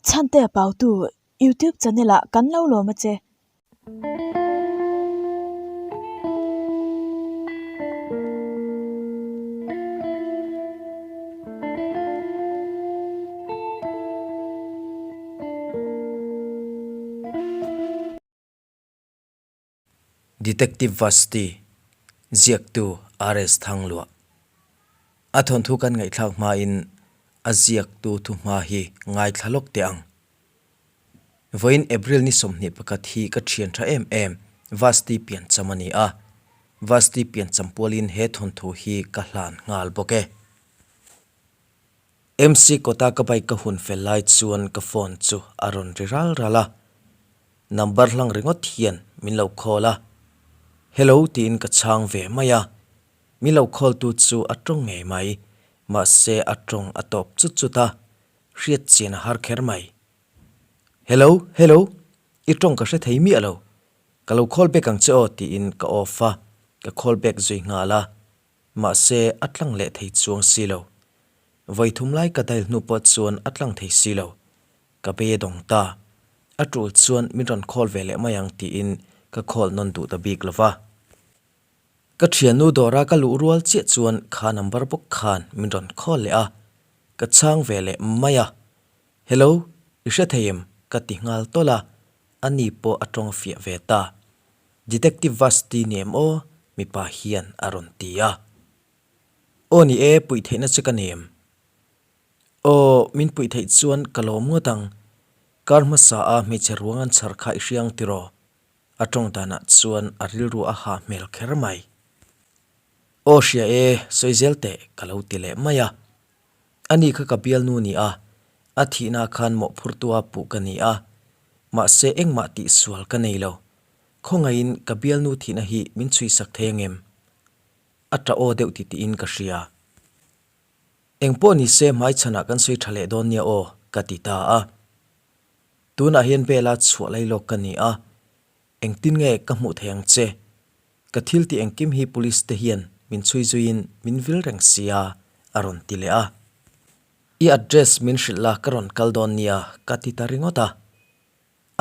Chhantea Pautu YouTube channel ah kan lo lawm a che. Detective Vasti, ziaktu RS Thangluah. A thawnthu kan ngaihthlak hmain a ziaktu thuhma hi ngaithla lawk teh ang. Vawiin April ni 21 hi ka thian tha em em Vasti piancham a ni a. Vasti piancham pualin he thawnthu hi ka hlan nghal bawk e. MC kawta ka bike ka hun fel lai chuan ka phone chu a rawn ri ral ral a. Number hlang ringawt hian min lo call a. Hello tiin ka chhang ve mai a. Min lo call tu chu a tawng ngei mai. Mahse a tawng a tawp chut chut a. Hriat chian a har kher mai. Hello, hello, i tawng ka hre thei miah lo. Ka lo call back ang che aw tiin ka off a, ka call back zui nghal a. Mahse a tlang leh thei chuang si lo. Vawi thum lai ka dial hnu pawh chuan a tlang thei si lo. Ka bei a dawng ta. A tul chuan min rawn call ve leh mai ang tiin ka call nawn duh ta bik lo va. Ka thiannu dawra ka luh rual chiah chuan kha number bawk khan min rawn call leh a. Ka chhang ve leh mai a. Hello, i hre thei em? ka ti nghal tawlh a. Ani pawh a tawng fiah ve ta. Detective Vasti ni em aw? Mipa hian a rawn ti a. Aw ni e, puih theihna che ka nem. Aw, min puih theih chuan ka lawm ngawt ang. Kar hmasa a hmeichhe ruang an chhar kha i hriang tiraw? A tawng danah chuan a rilru a hah hmel kher mai. Aw hria e, sawi zel teh ka lo ti leh mai a. Ani kha ka bialnu ni a, a thihna khan mawhphurtua puh ka ni a. Mahse engmah tihsual ka nei lo. Khawngaihin ka bialnu thihna hi min chhuisak thei angem? A ta aw deuh ti tiin ka hria. Engpawh ni se hmaichhanah kan sawi tha leh dawn nia aw, ka ti ta a. Tunah hian Bela chhuah lai lawk ka ni a, engtin nge ka hmuh thei ang che? Ka thil tih engkim hi police te hian min chhui zuiin min vil reng sia, a rawn ti leh a. I address min hrilh la ka rawn kal dawn nia, ka ti ta ringawt a.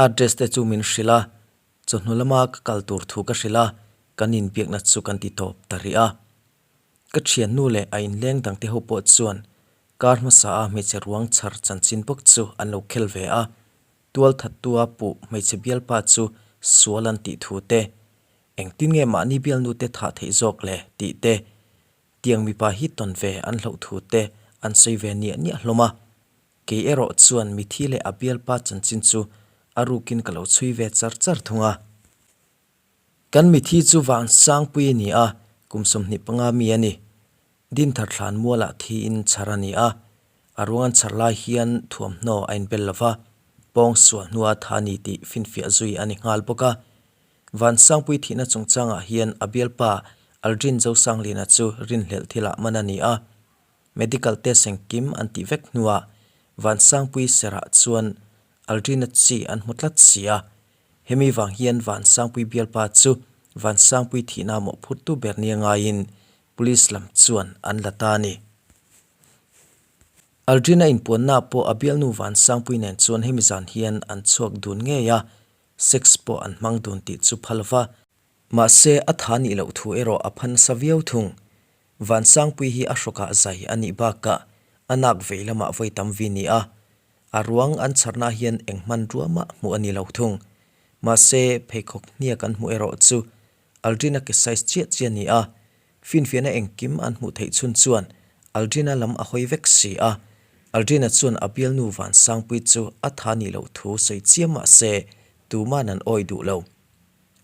Address te chu min hrilh a, chawhnu lama ka kal tur thu ka hrilh a, kan inbiakna chu kan ti tawp ta rih a. Ka thiannu leh a inleng dangte ho pawh chuan kar hmasa a hmeichhe ruang chhar chanchin bawk chu an lo khel ve a, tualthattua puh hmeichhe bialpa chu sual an tih thu te, engtin nge mahni bialnu te thah theih zawk le tih te, tiang mipa hi tawn ve an hloh thu te an sawi ve niah niah hlawm a. Kei erawh chuan mithi leh a bialpa chanchin chu a rukin ka lo chhui ve char char thung a. Kan mithi chu vang sangpui a ni a, kum 25 mi a ni. Dinthar thlan mualah thiin chhar a ni a, a ruang an chhar lai hian thuamhnaw a inbel lo va, pawng sual hnua tha ni tih finfiah zui a ni nghal bawk a. Van Sangpui thihna chungchangah hian a bialpa Aldrin Zosangliana chu rinhlelh thilah man a ni a, Medical test engkim an tih vek hnuah Vansangpui serah chuan Aldrina chi an hmu tlat si a. Hemi vang hian Vansangpui bialpa chu Vansangpui thihna mawhphurtu ber nia ngaiin Police lam chuan an la ta a ni. Aldrina inpuanna pawh a bialnu Vansangpui nen chuan hemi zan hian an chhuak dun ngei a, sex pawh an hmang dun tih chu phal va. Mahse a tha nih loh thu erawh a phan nasa viau thung. Vansangpui hi a hrawkah zai a nih bakah a nak vei lamah vawi tam vi ni a, a ruang an chharna hian eng hmanrua mah hmuh a ni lo thung. Mahse, pheikhawk hniak an hmuh erawh chu Aldrina ke size chiah chiah a ni a, finfiahna engkim an hmuh theih chhun chuan Aldrina lam a hawi vek si a. Aldrina chuan a bialnu Vansangpui chu a tha nih loh thu sawi chiam mahse tuman an awi duh lo.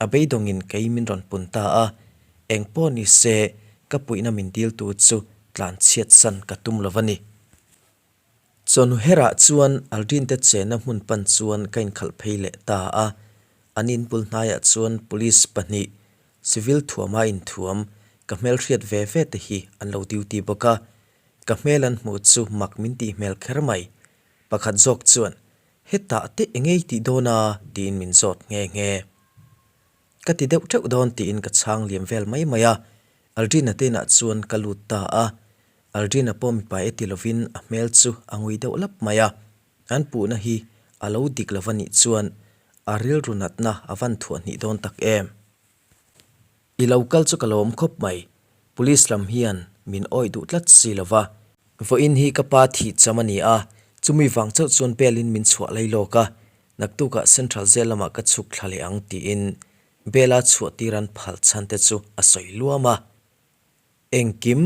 A beidawngin kei min rawn pun ta a, eng pawh ni se ka puihna min diltu chu tlan chhiat san ka tum lo va ni. Chawhnu herah chuan Aldrin te chenna hmun pan chuan ka inkhalh phei leh ta a, an inbul hnaiah chuan police pahnih, civil thuama inthuam, ka hmelhriat ve ve te hi an lo duty bawk a, ka hmel an hmuh chu mak min tih hmel kher mai. Pakhat zawk chuan Hetah te engei tih dawn a? tiin min zawt nghe nghe. Ka ti deuh teuh dawn tiin ka chhang liam vel mai mai a, Aldrina te inah chuan ka lut ta a. Aldrina pawh mipa e ti lovin a hmel chu a ngui deuh lap mai a. An puhna hi a lo dik lo va nih chuan a rilru natna a van thuah hnih dawn tak em? I lo kal chu ka lawm khawp mai, Police lam hian min awih duh tlat si lo va. Vawiin hi ka pa thih cham a ni a, chumi vang chauh chuan bail in min chhuah lai lawk a, naktukah Central Jail lamah ka chhuk thla leh ang tiin bail a chhuah tir an phal chhan te chu a sawi luam a. Engkim,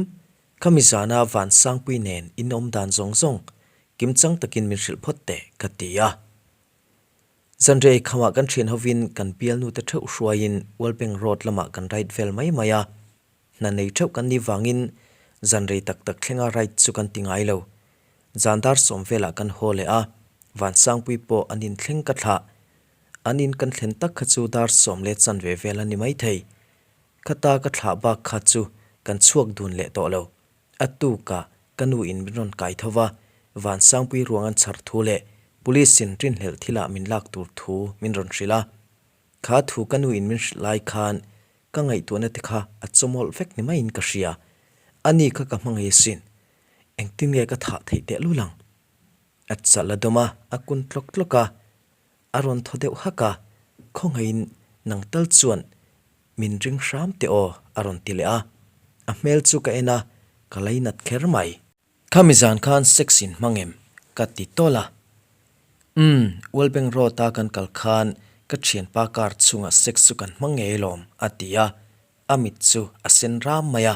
khami zana Vansangpui nen in awm dan zawng zawng kimchang takin min hrilh phawt teh ka ti a. Zanrei khamah kan thian hovin kan bialnu te theuh hruaiin Wellbank Road lamah kan ride vel mai mai a. Hna nei theuh kan nih vangin zanrei tak tak thlenga ride chu kan ti ngai lo. Zan dar sawm velah kan haw leh a, Vansangpui pawh an inthleng ka thlah. An in kan thlen tak kha chu dar sawm leh chanve vel a ni maithei. Khata ka thlah bak kha chu kan chhuak dun leh tawh lo. A tukah ka nu in min rawn kai tho va, Vansangpui ruang an chhar thu leh Police in rinhlelh thilah min lak tur thu min rawn hrilh a. Kha thu ka nu in min hrilh lai khan ka ngaihtuahna te kha a chawmawlh vek ni maiin ka hria. Ani kha ka hmangaih asin. Engtin nge ka thah theih tehlul ang? A chal a dawm a, a kun tlawk tlawk a. A rawn thaw deuh hak a, Khawngaihin nang tal chuan min ring hram teh aw a rawn ti leh a. A hmel chu ka en a, ka lainat kher mai. Khami zan khan sex in hmang em? ka ti tawlh a. Umm, Wellbank Road a kan kal khan ka thianpa car chhungah sex chu kan hmang ngei alawm a ti a, a mit chu a sen ram mai a.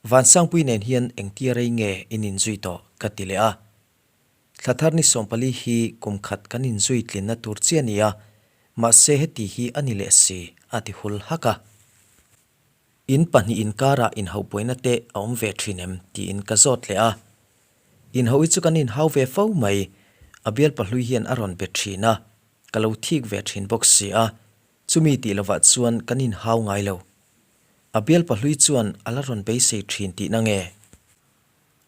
Vansangpui nen hian engtia rei nge in inzui tawh? ka ti leh a. Thla thar ni 14 hi kum khat kan inzui tlinna tur chi a ni a, mahse heti hi a ni leh si, a ti hul hak a. In pahnih inkarah inhauhbuaina te a awm ve thin em? tiin ka zawt leh a. Inhauh hi chu kan inhau ve fo mai, a bialpa hlui hian a rawn be thin a, ka lo thik ve thin bawk si a, chumi tih lovah chuan kan inhau ngai lo. A bialpa hlui chuan a la rawn beisei thin tihna nge?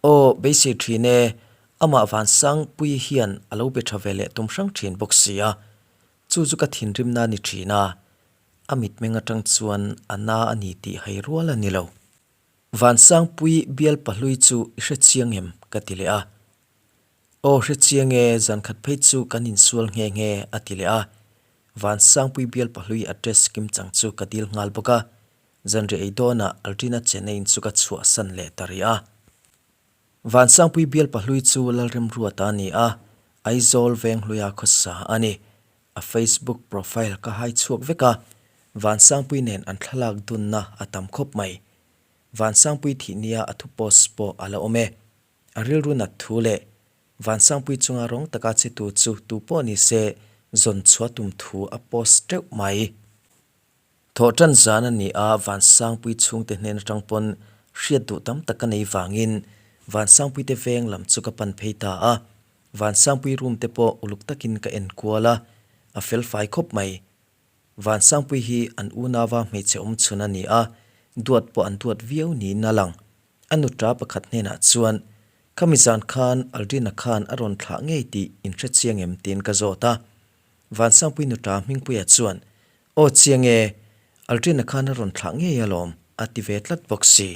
Aw, beisei thin e, amah Vansangpuii hian a lo be tha ve leh tum hrang thin bawk si a, chu chu ka thinrimna a ni thin a, a mitmeng atang chuan a na a ni tih hai rual a ni lo. Vansangpuii bial pahlui chu i hre chiang em? ka ti leh a. Aw, hre chiang e, zankhat phei chu kan insual nghe nghe, a ti leh a. Vansangpuii bial pahlui address kimchang chu ka dil nghal bawk a. Zanriah ei dawnah Altrina Chennaiin chu ka chhuahsan leh ta rih a. Vansangpui bial pahlui chu Lalremruata a ni a, Aizawl Venghluia khawsa a ni. A Facebook profile ka hai chhuak vek a, Vansangpui nen an thlalak dunna a tam khawp mai. Vansangpui thih nia a thu post pawh a la awm e. A rilru nat thu leh Vansangpui chunga rawng taka chetu chu tu pawh ni se zawn chhuah tum thu a post teuh mai. Thawhṭan zan a ni a, Vansangpui chhungte hnen aṭang pawn hriat duh tam tak ka nei vangin Vansangpuite veng lam chu ka pan phei ta a. Vansangpui room te pawh uluk takin ka en kual a, a fel fai khawp mai. Vansangpui hi an unauva hmeichhe awm chhun a ni a, duat pawh an duat viau niin a lang. A nuṭa pakhat hnenah chuan, Khami zan khan Aldrina khan a rawn thlah ngei tih in hre chiang em? tiin ka zawt a. Vansangpui nuṭa Hmingpuia chuan, Aw chiang e, Aldrina khan a rawn thlah ngei alawm, a ti ve tlat bawk si.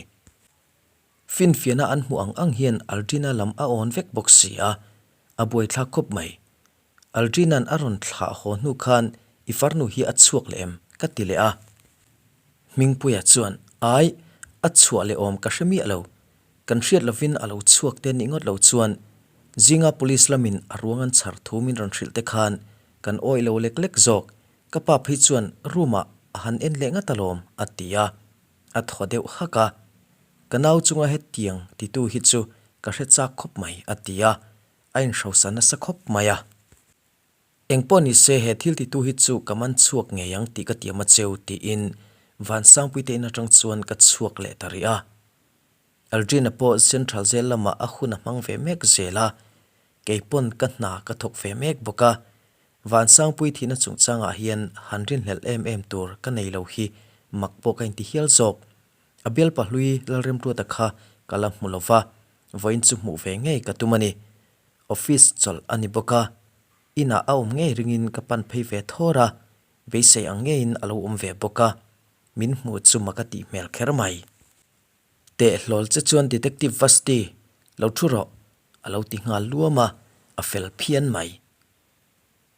Finfiahna an hmuh ang ang hian Aldrina lam a awn vek bawk si a, a buaithlak khawp mai. Aldrina'n a rawn thlah haw hnu khan i farnu hi a chhuak leh em? ka ti leh a. Hmingpuia chuan, Ai, a chhuah leh awm ka hre miah lo. Kan hriat lovin a lo chhuak te nih ngawt lo chuan zinga police lamin a ruang an chhar thu min rawn hrilh te khan kan awih lo lek lek zawk. Ka pa phei chuan room ah a han en leh ngat alawm a ti a, a thaw deuh hak a. Ka nau chunga hetiang titu hi chu ka hre chak khawp mai a ti a, a inhrosa nasa khawp mai a. Engpawh ni se he thil titu hi chu ka man chhuak ngei ang tih ka tiam a cheu tiin Vansangpuite in atang chuan ka chhuak leh ta rih a. Aldrina pawh Central Jail lamah a hun a hmang ve mek zel a, kei pawn ka hna ka thawk ve mek bawk a. Vansangpui thihna chungchangah hian han rinhlelh em em tur ka nei lo hi mak pawh ka inti hial zawk. A bialpa hlui Lalremruata kha ka la hmu lo va, vawiin chu hmuh ve ngei ka tum a ni. Office chawlh a ni bawk a, inah a awm ngei ringin ka pan phei ve thawr a, beisei ang ngeiin a lo awm ve bawk a, min hmuh chu mak a tih hmel kher mai. Teh hlawl che chuan Detective Vasti, lo thu rawh, a lo ti nghal luam a. A fel phian mai.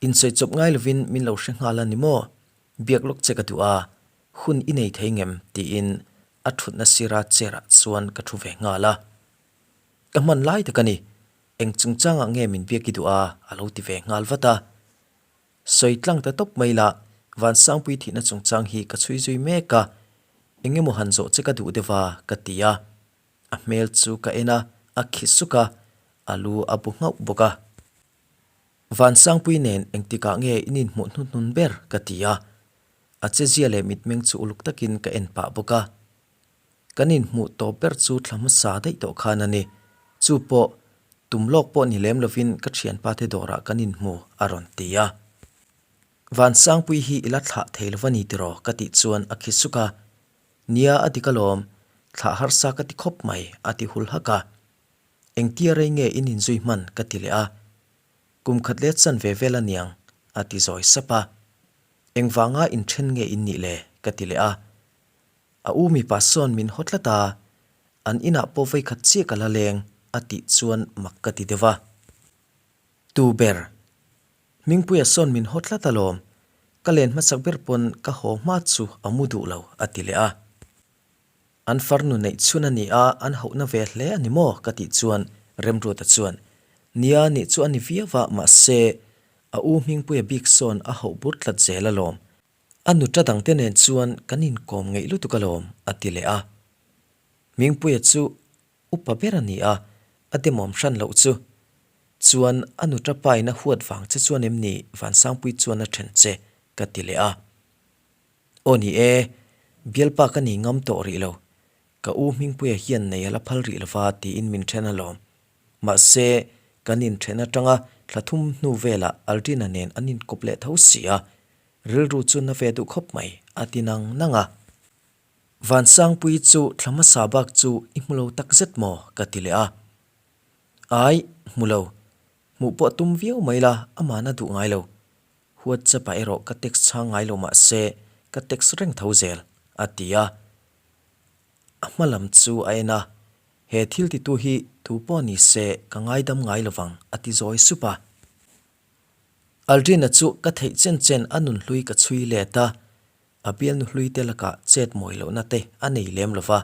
Insawi chawp ngai lovin min lo hre nghal a ni maw? Biak lawk che ka duh a, hun i nei thei ngem? tiin a thutna sira chair ah chuan ka thu ve nghal a. Ka hman lai tak a ni, eng chungchangah nge min biak i duh a? a lo ti ve nghal vat a. Sawi tlang ta tawp mai la, Vansangpui thihna chungchang hi ka chhui zui mek a, eng emaw han zawh che ka duh deuh a, ka ti a. A hmel chu ka en a, a khi suk a, a lu a bu nghauh bawk a. Vansangpui nen engtikah nge in inhmuh hnuhnun ber? ka ti a. A chezia leh mitmeng chu uluk takin ka en pah bawk a. Kan inhmuh tawp ber chu thla hmasa daih tawh khan a ni. Chu pawh tum lawk pawh ni lem lovin ka thianpa te dawrah kan inhmu a rawn ti a. Vansangpui hi i la thlah thei lo va ni tiraw? ka tih chuan a khi suk a. Nia a dik alawm, thlah harsa ka ti khawp mai a ti hul hak a. Engtia rei nge in inzui hman? ka ti leh a. Kum khat let chan ve vel a niang a ti zawi sap a. Engvanga inthen nge in nih le? ka ti leh a. A u mipa sawn min haw tlat a, an inah pawh vawikhat chiah ka la leng a tih chuan mak ka ti deuh a. Tu ber, Hmingpuia sawn min haw tlat alawm, ka len hmasak ber pawn ka haw hma chu a mu duh lo a ti leh a. An farnu neih chhun a ni a, an hauhna ve hle a ni maw ka tih chuan Remruata chuan, Nia nih chu a ni viau a, mahse a u Hmingpuia bik sawn a hauh bur tlat zel alawm, A nuta dangte nen chuan kan inkawm ngeih lutuk alawm, a ti leh a. Hmingpuia chu upa ber a ni a, a demawm hran loh chu. Chuan a nuta pain a huat vang che chuan em ni Vansangpui chuan a then che, ka ti leh a. Aw ni e, bialpa ka ni ngam tawh rih lo. Ka u Hmingpuia hian nei a la phal rih lova tiin min then alawm. Mahse, kan inthen atanga thla thum hnu velah Aldrina nen an inkawp leh tho si a, Rilru chu na ve duh khawp mai, a ti nang nang a. Vansangpui chu thla hmasa bak chu i hmu lo tak zet maw? ka ti leh a. Ai, hmu lo. Hmuh pawh tum viau mai la, amah na duh ngai lo. WhatsApp ah erawh ka text chhang ngai lo mah se, ka text reng tho zel, a ti a. A hma lam chu a en a, He thil titu hi tu pawh ni se ka ngaidam ngai lovang, a ti zawi sup a. Aldrina chu ka theih chen chen a nunhlui ka chhui let a, a bialnu hlui te lakah chet mawi lohna te a nei lem lova,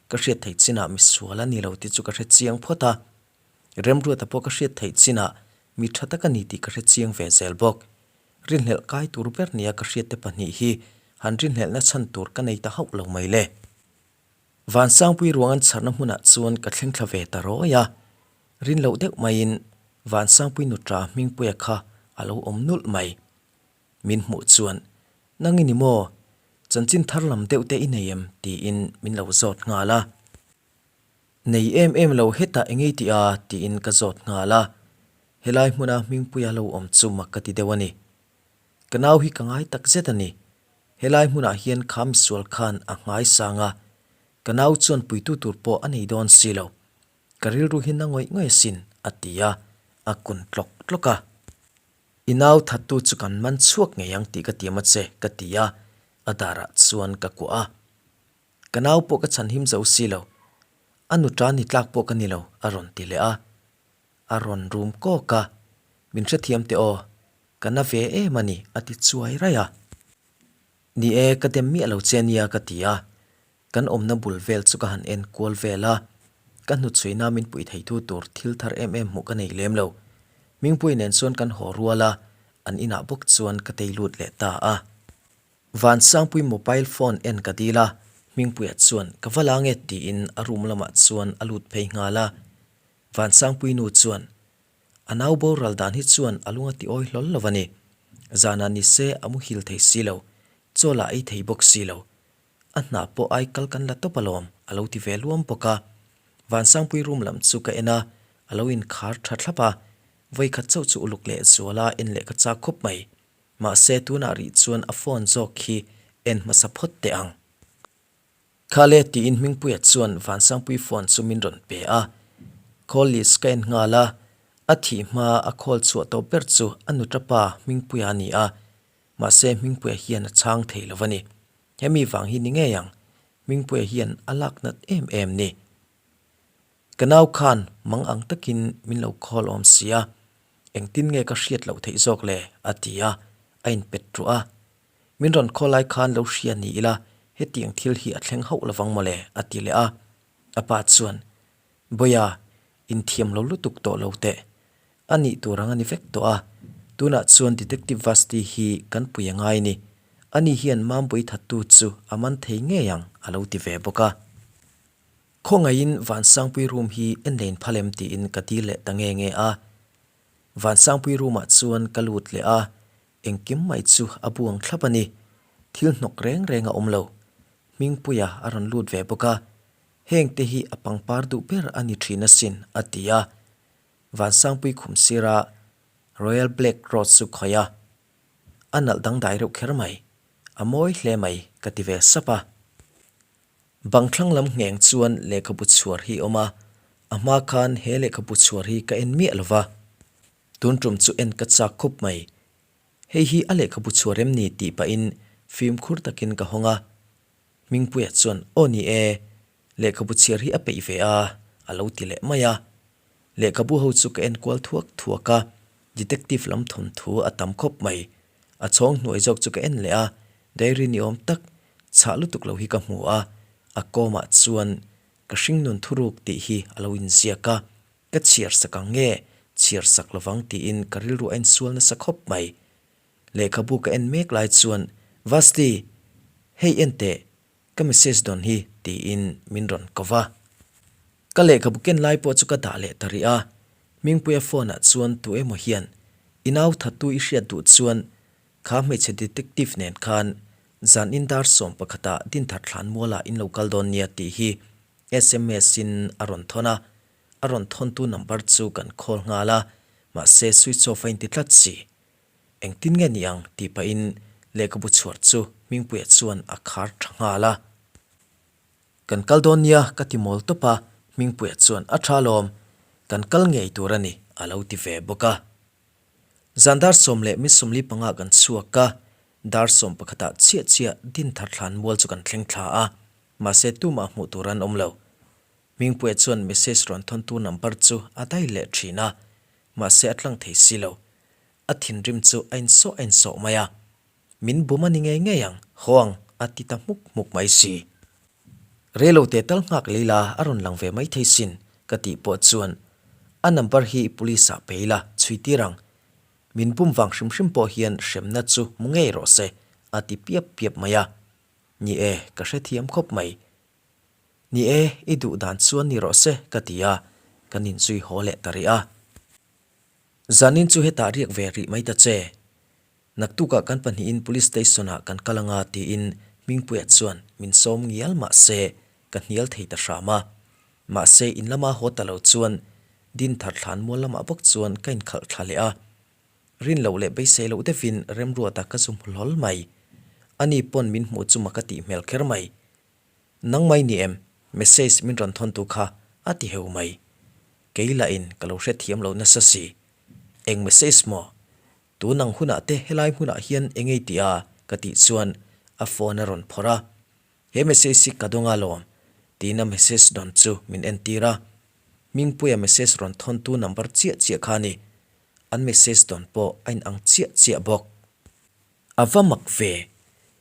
ka hriat theih chinah misual a ni lo tih chu ka hre chiang phawt a. Remruata pawh ka hriat theih chinah mi tha tak a ni tih ka hre chiang ve zel bawk. Rinhlelh kai tur ber nia ka hriat te pahnih hi han rinhlelhna chhan tur ka nei ta hauh lo mai le. Vansangpui ruang an chharna hmunah chuan ka thleng thla ve ta rawi a, rin loh deuh maiin Vansangpui nuṭa Hmingpuia kha a lo awm nulh mai. Min hmuh chuan, Nang i ni maw? Chanchin thar lam deuh te i nei em? tiin min lo zawt nghal a. Nei em em lo hetah engei tih a? tiin ka zawt nghal a. Helai hmuna Hmingpuia lo awm chu mak ka ti deuh a ni. Ka nau hi ka ngai tak zet a ni. Helai hmunah hian kha misual khan a nghai sang a, ka nau chuan puitu tur pawh a nei dawn si lo. Ka rilru hi na ngawih ngawih asin, a ti a, a kun tlawk tlawk a. I nau thattu chu kan man chhuak ngei ang tih ka tiam a che, ka ti a, a darah chuan ka kuah a. Ka nau pawh ka chhanhim zo si lo. A nuṭa ni tlak pawh ka ni lo, a rawn ti leh a. A rawn rum kawk a, Min hrethiam teh aw, ka na ve em a ni, a ti chuai raih a. Ni e, ka dem miah lo che ania ka ti a. Kan awmna bul vel chu ka han en kual vel a, ka hnuchhuina min puih theitu tur thil thar em em hmuh ka nei lem lo. Hmingpui nen chuan kan haw rual a, an inah bawk chuan ka tei lut leh ta a. Vansangpui mobile phone en ka dil a, Hmingpuia chuan ka va la nge tiin a room lamah chuan a lut phei nghal a. Vansangpui nu chuan, A nau boral dan hi chuan a lung a ti awi hlawl lo a ni. Zanah ni se a muhil thei si lo, chaw lah ei thei bawk si lo. A hnah pawh ai kal kan la tawp alawm, a lo ti ve luam bawk a. Vansangpui room lam chu ka en a, a lo inkhar tha thlap a. Vawikhat chauh chu uluk leh zuala en leh ka chak khawp mai. Mahse tunah rih chuan a phone zawk khi en hmasa phawt teh ang. Khale tiin Hmingpuia chuan Vansangpui phone chu min rawn pe a. Call list ka en nghal a, a thih hma a call chhuah tawp ber chu a nuta pa Hmingpuia a ni a. Mahse Hmingpuia hian a chhang thei lo a ni. Hemi vang hi ni ngei ang, Hmingpuia hian a lak nat em em ni. Ka nau khan mang ang takin min lo call awm si a. Engtin nge ka hriat loh theih zawk le? a ti a, a inpet ruah a. Min rawn khaw lai khan lo hria ni ila, hetiang thil hi a thleng hauh lovang mawle, a ti leh a. A pa chuan, Bawia, inthiam lo lutuk tawh lo teh. A nih tur ang a ni vek tawh a, tunah chuan Detective Vasti hi kan pui a ngai ni. Ani hian Mambui thattu chu a man thei ngei ang, a lo ti ve bawk a. Khawngaihin Vansangpui room hi en lein phal em tiin ka dil leh ta nge nge a. Vansangpui room ah chuan ka lut leh a, engkim mai chu a buang thlap a ni. Thil hnawk reng reng a awm lo. Hmingpuia a rawn lut ve bawk a, heng te hi a pangpar duh ber a ni thin asin a ti a. Vansangpui khum sira Royal Black Rose chu khawih a, a nalh dangdai reuh kher mai. A mawi hle mai ka ti ve sap a. Bang thlang lam ngheng chuan lehkhabu chhuar hi a awm a, a hma khan he lehkhabu chhuar hi ka en miah lo va. Tun tum chu en ka chak khup mai. Hei hi a lehkhabu chhuar em ni tih pahin fimkhur takin ka hawng a. Hmingpuia chuan, Aw ni e, lehkhabu chhiar hi a peih ve a, a lo ti leh mai a. Lehkhabu ho chu ka en kual thuak thuak a, detective lam thawnthu a tam khawp mai. A chhawng hnuai zawk chu ka en leh a, diary ni awm tak chhah lutuk lo hi ka hmu a, a kawmah chuan ka hringnun thuruk tih hi a lo inziak a, ka chhiar sak ang nge, chhiar sak lovang tiin ka rilru a insual nasa khawp mai. Lehkhabu ka en mek lai chuan, Vasti, hei en teh, ka message dawn hi tiin min rawn ko va. Ka lehkhabu ken lai pawh chu ka dah leh ta rih a, Hmingpuia phone ah chuan tu emaw hian i nau thattu i hriat duh chuan kha hmeichhe detective nen khan zan in dar 11 ah Dinthar thlan mualah in lo kal dawn nia tih hi sms in a rawn thawn a, a rawn thawntu number chu kan call nghal a, mahse switch off a inti tlat si. Engtin nge ni ang tih pahin lehkhabu chhuar chu Hmingpuia chuan a khar tha nghal a. Kan kal dawn nia ka ti mawl tawp a, Hmingpuia chuan a tha alawm, kan kal ngei tur a ni a lo ti ve bawk a. Zan dar sawm leh mi 45 kan chhuak a, dar sawm pakhatah chiah chiah Dinthar thlan mual chu kan thleng thla a, mahse tumah hmuh tur an awm lo. Hmingpuia chuan message rawn thawntu number chu a dai leh thin a, mahse a tlang thei si lo. A thinrim chu a insawh a insawh mai a, Min bum a ni ngei ngei ang, haw ang, a ti ta hmuk hmuk mai si. Reilo te tal nghak lei la a rawn lang ve mai thei sin, ka tih pawh chuan a number hi police ah pe ila chhui tir ang. Min bum vang hrim hrim pawh hian hremna chu hmu ngei rawh se, a ti piap piap mai a. Ni e, ka hrethiam khawp mai. Ni e, i duh dan chuan ni rawh se, ka ti a, kan inzui haw leh ta rih a. Zanin chu hetah riak ve rih mai ta che. Naktukah kan pahnihin Police Station-ah kan kal anga tiin Hmingpuia chuan min sawm ngial mahse ka hnial thei ta hram a. Mahse in lama haw ta lo chuan Dinthar thlan mual lamah bawk chuan ka inkhalh thla leh a. Rin loh leh beisei loh deuhin Remruata ka zu hmu hlawl mai. Ani pawn min hmuh chu mak a tih hmel kher mai. Nang mai ni em? Message min rawn thawn tu kha a ti heu mai. Kei lahin ka lo hrethiam lo nasa si. Eng message maw? Tun ang hunah te helai hmunah hian eng ei tih a? ka tih chuan a phone a rawn phawrh a. He message hi ka dawng a lawm tiin a message dawn chu min entir a. Hmingpuia message rawn thawntu number chiah chiah kha a ni. An message dawn pawh a inang chiah chiah bawk. A va mak ve.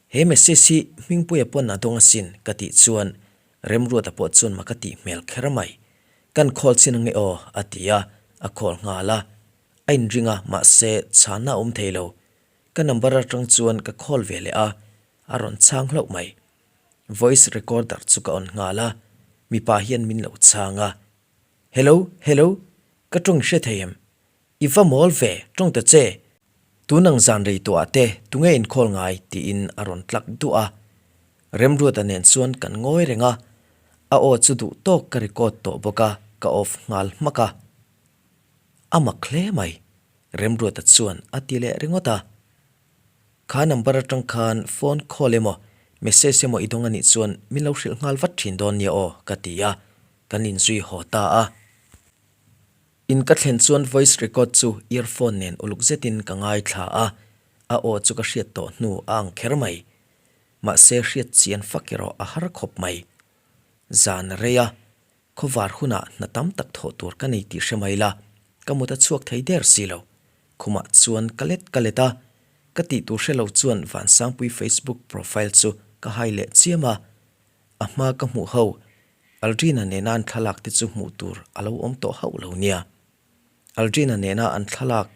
He message hi Hmingpuia pawn a dawng asin ka tih chuan Remruata pawh chuan mak a tih hmel kher mai. Kan call chin ange aw a ti a, a call nghal a. A inring a, mahse chhanna a awm thei lo. Ka number atang chuan ka call ve leh a, a rawn chhang hlauh mai. Voice recorder chu ka on nghal a, mipa hian min lo chhang a. Hello, hello, ka tawng hre thei em? I va mawl ve, tawng ta che. Tun ang zan rei tuah te tunge in call ngai tiin a rawn tlak duah a. Remruata nen chuan kan ngawi reng a, a aw chu duh tawk ka record tawh bawk a, ka off nghal hmak a. A mak hle mai, Remruata chuan a ti leh ringawt a. Kha number atang khan phone call emaw message emaw i dawng anih chuan min lo hrilh nghal vat thin dawn nia aw ka ti a, kan inzui haw ta a. In ka thlen chuan voice record chu earphone nen uluk zetin ka ngaithla a, a aw chu ka hriat tawh hnu a ang kher mai. Mahse hriat chian fak erawh a har khawp mai. Zan rei a, Khawvar hunah hna tam tak thawh tur ka nei tih hre mai la, ka mut a chhuak thei der si lo. Khumah chuan ka let ka let a, ka tih tur hre lo chuan Vansangpui Facebook profile chu ka hai leh chiam a. A hma ka hmuh ho, Aldrina nena an thlalak te chu hmuh tur a lo awm tawh hauh lo nia. Aldrina nena an thlalak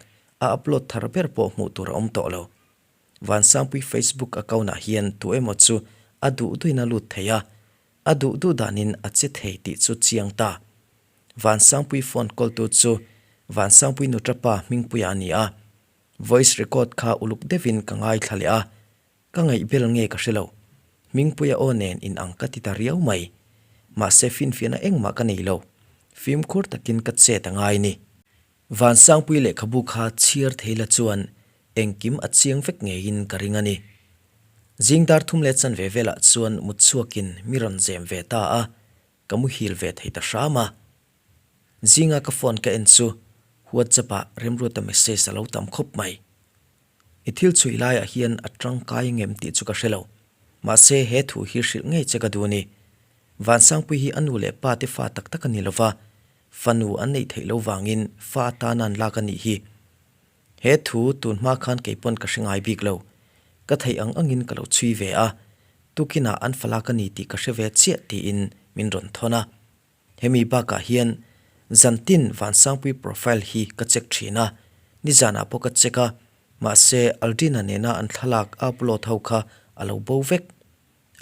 a upload thar ber pawh hmuh tur a awm tawh lo. Vansangpui Facebook account ah hian tu emaw chu a duh duhin a lut thei a, a duh duh danin a che thei tih chu chiang ta. Vansangpui phone call tu chu Vansangpui nuṭapa Hmingpuia a ni a, voice record kha uluk deuhin ka ngaithla leh a, ka ngaihbel nge ka hre lo. Hmingpuia aw nen in ang ka ti ta riau mai. Mahse finfiahna engmah ka nei lo. Fimkhur takin ka chet a ngai ni. Vansangpui lehkhabu kha chhiar thei la chuan engkim a chiang vek ngeiin ka ring a ni. Zing dar thum leh chanve velah chuan mutchhuakin mi rawn zem ve ta a, ka muhil ve thei ta hram a. Zinga ka phone ka en chu WhatsApp ah Remruata message a lo tam khawp mai. I thil chhui laiah hian a tangkai ngem tih chu ka hre lo. Mahse he thu hi hrilh ngei che ka duh a ni. Vansangpui hi a nu leh pa te fa tak tak a ni lo va, fanu an neih theih lo vangin fa atana an lak a nih hi. He thu tun hma khan kei pawn ka hre ngai bik lo. Ka theih ang angin ka lo chhui ve a, tukinah an fa lak a ni tih ka hre ve chiah tiin min rawn thawn a. Hemi bakah hian zantin Vansangpui profile hi ka check thin a, nizanah pawh ka check a, mahse Aldrina nena an thlalak a upload ho kha a lo bo vek.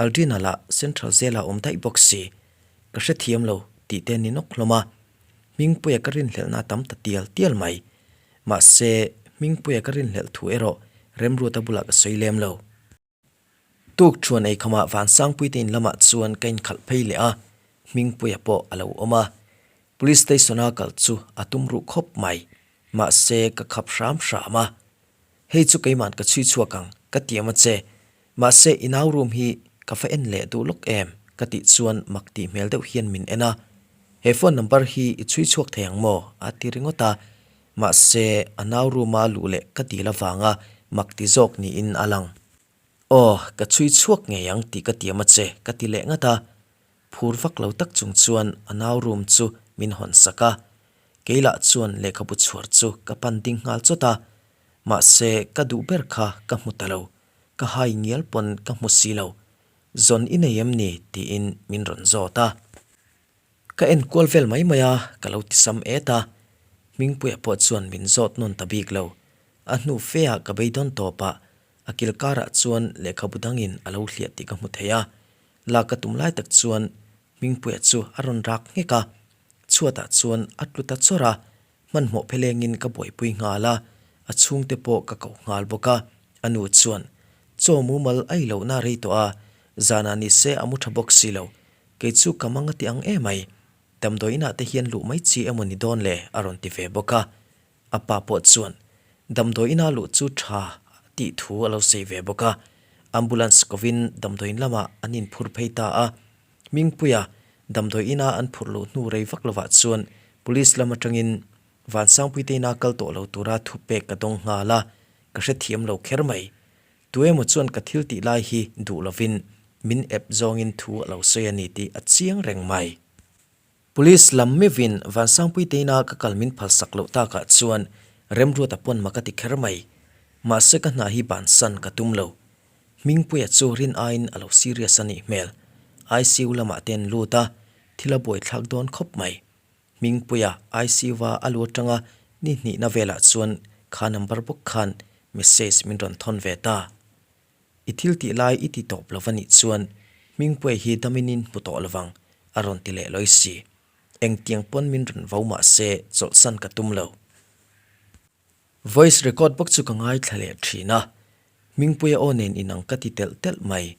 Aldrina lah Central Jail-ah awm daih bawk si. Ka hrethiam lo tih te ni nawk hlawm a. Hmingpuia ka rinhlelhna a tam ta tial tial mai. Mahse, Hmingpuia ka rinhlelh thu erawh Remruata bulah ka sawi lem lo. Tuk thuan ei khamah Vansangpuite in lamah chuan ka inkhalh phei leh a, Hmingpuia pawh a lo awm a. Police Station-a kal chu a tum ruh khawp mai. Mahse, ka khap hram hram a. Hei chu keima'n ka chhui chhuak ang, ka tiam a che. Mahse, i nau room hi ka va en leh duh lawk em? ka tih chuan mak tih hmel deuh hian min en a. He phone number hi i chhui chhuak thei ang maw? a ti ringawt a. Mahse, a nau room-a luh leh ka dil avanga mak ti zawk niin a lang. Aw, ka chhui chhuak ngei ang tih ka tiam a che, ka ti leh ngat a. Phur vak lo tak chung chuan a nau room chu min hawn sak a. Kei lah chuan lehkhabu chhuar chu ka pan ding nghal chawt a, mahse ka duh ber kha ka hmu ta lo, ka hai ngial pawn ka hmu si lo, zawn i nei em ni tiin min rawn zawt a. Ka en kual vel mai mai a, ka lo ti sam et a, Hmingpuia pawh chuan min zawt nawn ta bik lo, a hnu fe ah ka beidawn tawp a, a kil karah chuan lehkhabu dangin a lo hliah tih ka hmu thei a, lak ka tum lai tak chuan Hmingpuia chu a rawn rak nghek a, chhuatah chuan a tlu ta chawrh a, hmanhmawh phelengin ka buaipui nghal a, a chhungte pawh ka koh nghal bawk a, a nu chuan chaw mumal a i lohna rei tawh a, zanah ni se a mu tha bawk si lo, kei chu ka mang a ti ang emai, damdawi inah te hian luh mai chi emaw ni dawn le a rawn ti ve bawk a, a pa pawh chuan damdawi ina luh chu tha tih thu a lo sawi ve bawk a, ambulance kovin damdawiin lamah an inphur phei ta a. Hmingpuia damdawi ina an phurh luh hnu rei vak lovah chuan Police lam atangin Vansangpuite ina kal tawh lo tura thu pek ka dawng nghal a, ka hrethiam lo kher mai. Tu emaw chuan ka thil tih lai hi duh lovin min ep zawngin thu a lo sawi a ni tih a chiang reng mai. Police lam meuhin Vansangpuite ina ka kal min phalsak loh takah chuan Remruata pawn ma ka ti kher mai. Mahse ka hna hi bansan ka tum lo. Hmingpuia chu rin aiin a lo serious a nih hmel. ICU lamah te an lut a, thil a buaithlak dawn khawp mai. Hmingpuia ICU-a a lu atanga ni hnihna velah chuan kha number bawk khan message min rawn thawn ve ta. I thil tih lai i ti tawp lo va nih chuan Hmingpuia hi damin in hmu tawh lovang a rawn ti leh lawi si. Engtiang pawn min rawn vo mah se chawlhsan ka tum lo. Voice record bawk chu ka ngaithla leh thin a, Hmingpuia aw nen inang ka ti telh telh mai.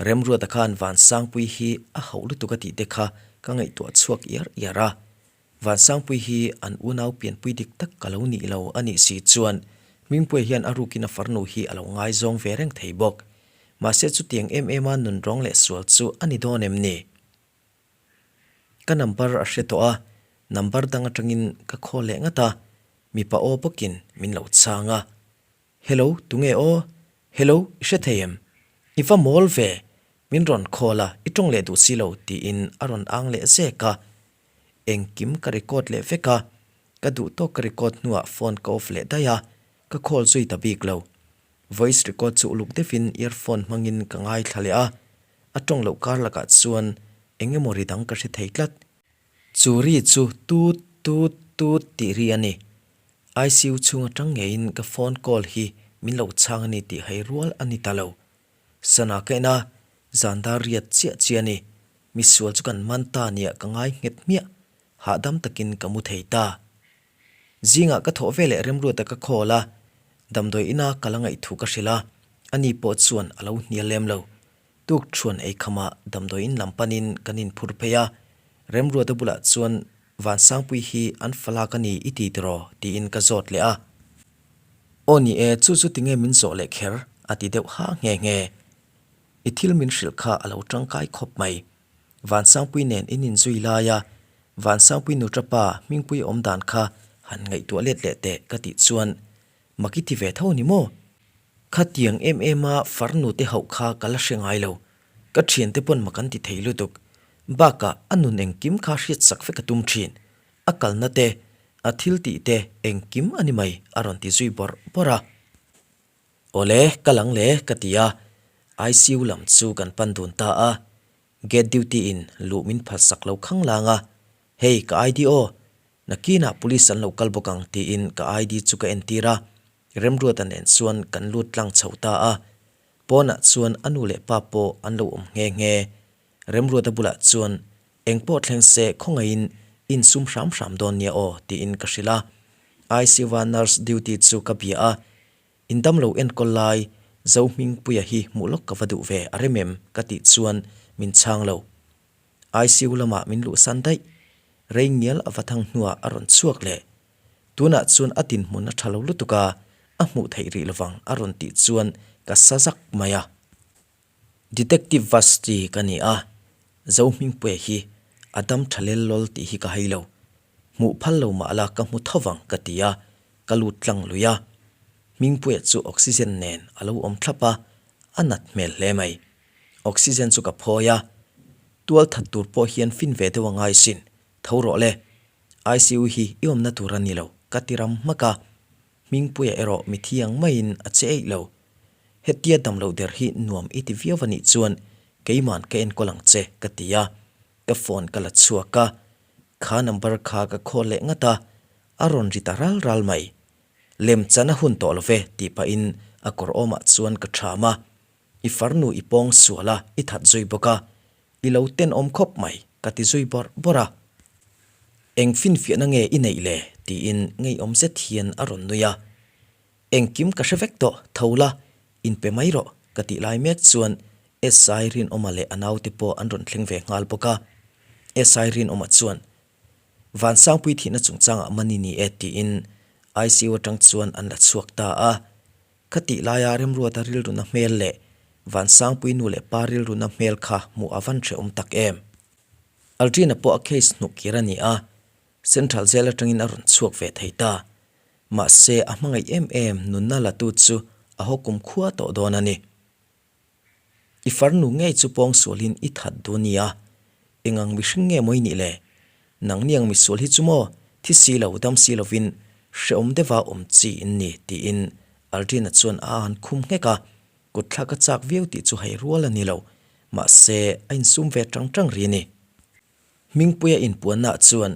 Remruata khan Vansangpui hi a hauh lutuk a tih te kha ka ngaihtuah chhuak iar iar a. Vansangpui hi an unau pianpui dik tak ka lo nih lo a nih si chuan Hmingpuia hian a rukin a farnu hi a lo ngaizawng ve reng thei bawk. Mahse chutiang em em a nunrawng leh sual chu a ni dawn em ni? Ka number a hre tawh a, number dang atangin ka call leh ngat a, mipa aw bawkin min lo chhang a. Hello, tunge aw? Hello, i hre thei em? I va mawl ve, min rawn call a, i tawng leh duh si lo tiin a rawn ang leh zek a. Engkim ka record leh vek a, ka duh tawk ka record hnuah phone ka off leh daih a. Ka call zui ta bik lo. Voice record chu uluk deuhin earphone hmangin ka ngaithla leh a, a tawng loh kar lakah chuan eng emaw ri dang ka hre thei tlat. Chu ri chu tut tut tut tih ri a ni. ICU chhung atang ngeiin ka phone call hi min lo chhang a ni tih hai rual a ni ta lo. Sana ka en a, zan dar riat chiah chiah a ni. Misual chu kan man ta nia ka ngai nghet hmiah, hahdam takin ka mu thei ta. Zingah ka thawh veleh Remruata ka call a, damdawi ina ka la ngaih thu ka hrilh a, ani pawh chuan a lo hnial lem lo. Tuk thuan ei khamah damdawi in lam panin kan inphur phei a, Remruata bulah chuan Vansangpui hi an falak a ni i ti tiraw? tiin ka zawt leh a. Aw ni e, chu chu tinge min zawh leh kher? a ti deuh ha nghe nghe. I thil min hrilh kha a lo tangkai khawp mai. Vansangpui nen in inzui lai a, Vansangpui nuṭapa hmingpui awm dan kha han ngaihtuah let leh teh ka tih chuan mak i ti ve tho ni maw? Khatiang em em a farnu te hauh kha ka la hre ngai lo, ka thiante pawn mak an ti thei lutuk. Bakah a nun engkim kha hriatsak vek a tum thin, a kalna te, a thil tih te engkim a ni mai a rawn ti zui bawrh bawrh a. Awle, ka lang le ka ti a, ICU lam chu kan pan dun ta a, gate duty in luh min phalsak lo khang lang a, hei ka ID aw, nakinah police an lo kal bawk ang tiin ka ID chu ka entir a, Remruata nen chuan kan lut tlang chho ta a, pawnah chuan a nu leh pa pawh an lo awm nghe nghe, Remruata bulah chuan engpawh thleng se khawngaihin insum hram hram dawn nia aw tiin ka hrilh a, ICU-a nurse duty chu ka bia a, In dam lo enkawl lai Zohmingpuia hi hmuh lawk ka va duh ve a rem em? ka tih chuan min chhang lo. ICU lamah min luhsan daih. Rei ngial a va thang hnuah a rawn chhuak leh. Tunah chuan a dinhmun a tha lo lutuk a, a hmuh theih rih lovang a rawn tih chuan ka sa zak mai a. Detective Vasti ka ni a, Zohmingpuia hi a dam tha lel lawl tih hi ka hai lo. Hmuh phal lo mah la ka hmu tho vang ka ti a, ka lut tlang lui a. Hmingpuia chu oxygen nen a lo awm thlap a, a nat hmel hle mai. Oxygen chu ka phawi a, tual that tur pawh hian fin ve deuh a ngai sin, tho rawh le. ICU hi i awmna tur a ni lo, ka ti ram hmak a. Hmingpuia erawh mi thiang maiin a che eih lo. Hetia damloh der hi nuam i ti viau a nih chuan keiman ka enkawl ang che ka ti a, ka phone ka la chhuak a, kha number kha ka call leh ngat a, a rawn ri ta ral ral mai. Lem chan a hun tawh lo ve tih pahin a kawr awmah chuan ka ṭham a, i farnu i pawng sual a, i that zui bawk a, i lo tenawm khawp mai ka ti zui bawrh bawrh a. Eng finfiahna nge i neih le? tiin ngeiawm zet hian a rawn nui a. Engkim ka hre vek tawh, tho la, inpe mai rawh ka tih lai mek chuan SI Rinawma leh a naute pawh an rawn thleng ve nghal bawk a. SI Rinawma chuan, Vansangpui thihna chungchangah mani ni e tiin ICU atang chuan an la chhuak ta a. Ka tih laia Remruata rilruna hmel leh Vansangpui nu leh pa rilruna hmel kha hmuh a van hrehawm tak em. Aldrina pawh a case hnuh kir a ni a, Central Jail atangin a rawn chhuak ve thei ta. Mahse, a hmangaih em em nunna la tu chu a haw kum khua tawh dawn a ni. I farnu ngei chu pawngsualin i that duh a nia, eng ang mihring nge maw i nih le? Nangni ang misual hi chu maw thi si lo dam si lovin hrehawm deuha awm chi in ni tiin Aldrina chuan a han khum nghek a, kutthlak a chak viau tih chu hei rual a ni lo, mahse a insum ve tang tang ri a ni. Hmingpuia inpuannaah chuan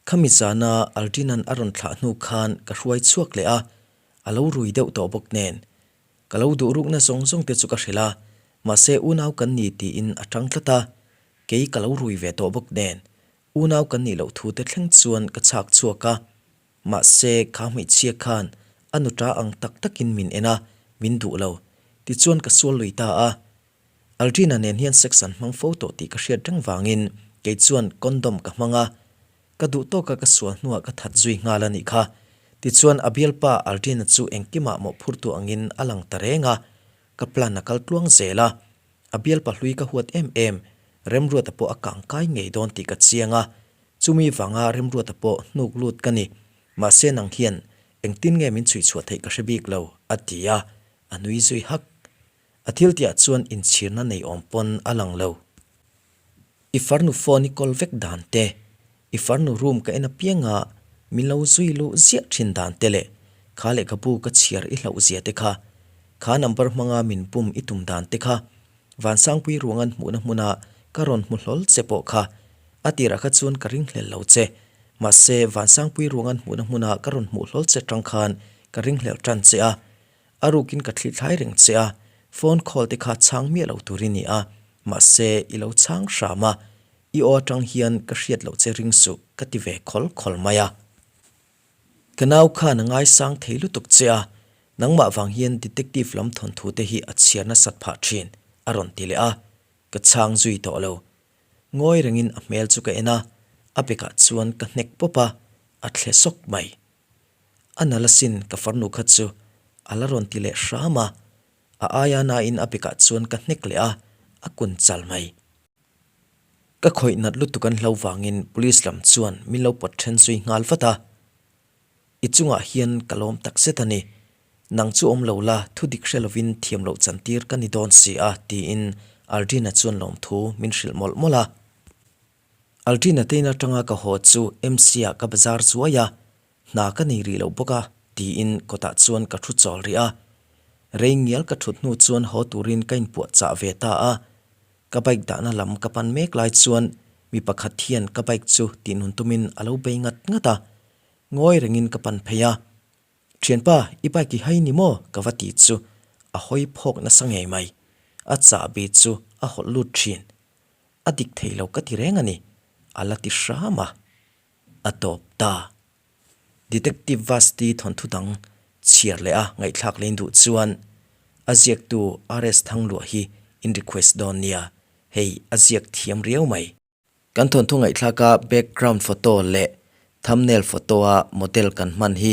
khami zana Aldrina'n a rawn thlah hnu khan ka hruai chhuak leh a, a lo rui deuh tawh bawk nen Ka lo duh rukna zawng zawng te chu ka hrilh a, mahse unau kan ni tiin a tang tlat a, kei ka lo rui ve tawh bawk nen, unau kan nih loh thu te thleng chuan ka chhak chhuak a, mahse kha hmeichhia khan a nuta ang tak takin min en a, min duh lo, tichuan ka sual lui ta a. Aldrina nen hian sex an hmang fo tawh tih ka hriat reng vangin kei chuan condom ka hmang a, Ka duh tawka ka sual hnuah ka that zui nghal a nih kha. Tichuan a bialpa Aldrina chu engkimah mawhphurtu angin a lang ta reng a, ka plan a kal tluang zel a. A bialpa hlui ka huat em em, Remruata pawh a kang kai ngei dawn tih ka chiang a. Chumi vanga Remruata pawh hnuk lut ka ni. Mahse nang hian engtin nge min chhui chhuah theih ka hre bik lo, a ti a, a nui zui hak. A thil tihah chuan inchhirna nei awm pawn a lang lo. I farnu phone i call vek dan te, i farnu room ka en apianga min lo zui luh ziah thin dan te leh Kha lehkhabu ka chhiar i hlauh zia te kha. Kha number hmanga min pum i tum dan te kha. Vansangpui ruangan hmuhna hmuna ka rawn hmu hlawl che pawh kha. A tirah kha chuan ka ringhlel lo che. Mahse, Vansangpui ruangan hmuhna hmuna ka rawn hmuh hlawl che tang khan ka ringhlel tan che a. A rukin ka thlithlai reng che a, phone call te kha chhang miah lo tur i ni a. Mahse, i lo chhang hram a. I aw atang hian ka hriat loh che ring suh ka ti ve khawl khawl mai a. Ka nau khan a ngaisang thei lutuk che a, nangmah vang hian detective lam thawnthu te hi a chhiar nasat phah thin, a rawn ti leh a, ka chhang zui tawh lo. Ngawi rengin a hmel chu ka en a, a bekah chuan ka hnek pawp a, a thle sawk mai. A nal asin ka farnu kha chu a la rawn ti leh hram a, a aia nain a bekah chuan ka hnek leh a, a kun chal mai. Ka khawih nat lutuk an hlo vangin police lam chuan min lo pawt then zui nghal vat a. I chungah hian ka lawm tak zet a ni. Nang chu awm lo la, thu dik hre lovin thiam loh chantir ka ni dawn si a, tiin Aldrina chuan lawmthu min hrilh mawlh mawlh a. Aldrina te in atanga ka haw chu MC ah ka bazar zuai a, hna ka nei rih lo bawk a, tiin kawtah chuan ka thu chawl rih a. Rei ngial ka thut hnu chuan haw turin ka inpuahchah ve ta a. Ka bike dahna lam ka pan mek lai chuan mi pakhat hian ka bike chu tihnun tumin a lo bei ngat ngat a, ngawi rengin ka pan phei a. Thianpa, i bike i hai ni maw? ka va ti chu a hawi phawk nasa ngei mai. A chahbi chu a hawlh lut thin. A dik thei lo ka ti reng a ni, a la ti hram a. A tawp ta. Detective Vasti thawnthu dang chhiar leh a ngaihthlak leh duh chuan a ziaktu RS Thangluah hi in request dawn nia, hei a ziak thiam riau mai. Kan thawnthu ngaihthlaka background photo leh thumbnail photo a model kan hman hi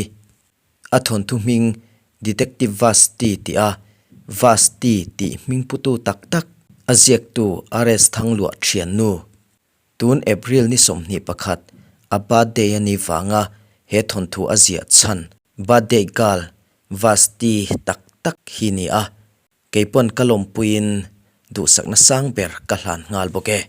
a thawnthu hming Detective Vasti tih a Vasti tih hming putu tak tak a ziaktu RS Thangluah thiannu Tun April ni 21 a birthday a ni vanga he thawnthu a ziah chhan birthday girl Vasti tak tak hi ni a, keipawn ka lawmpuiin duhsakna sang ber ka hlan nghal bawk e.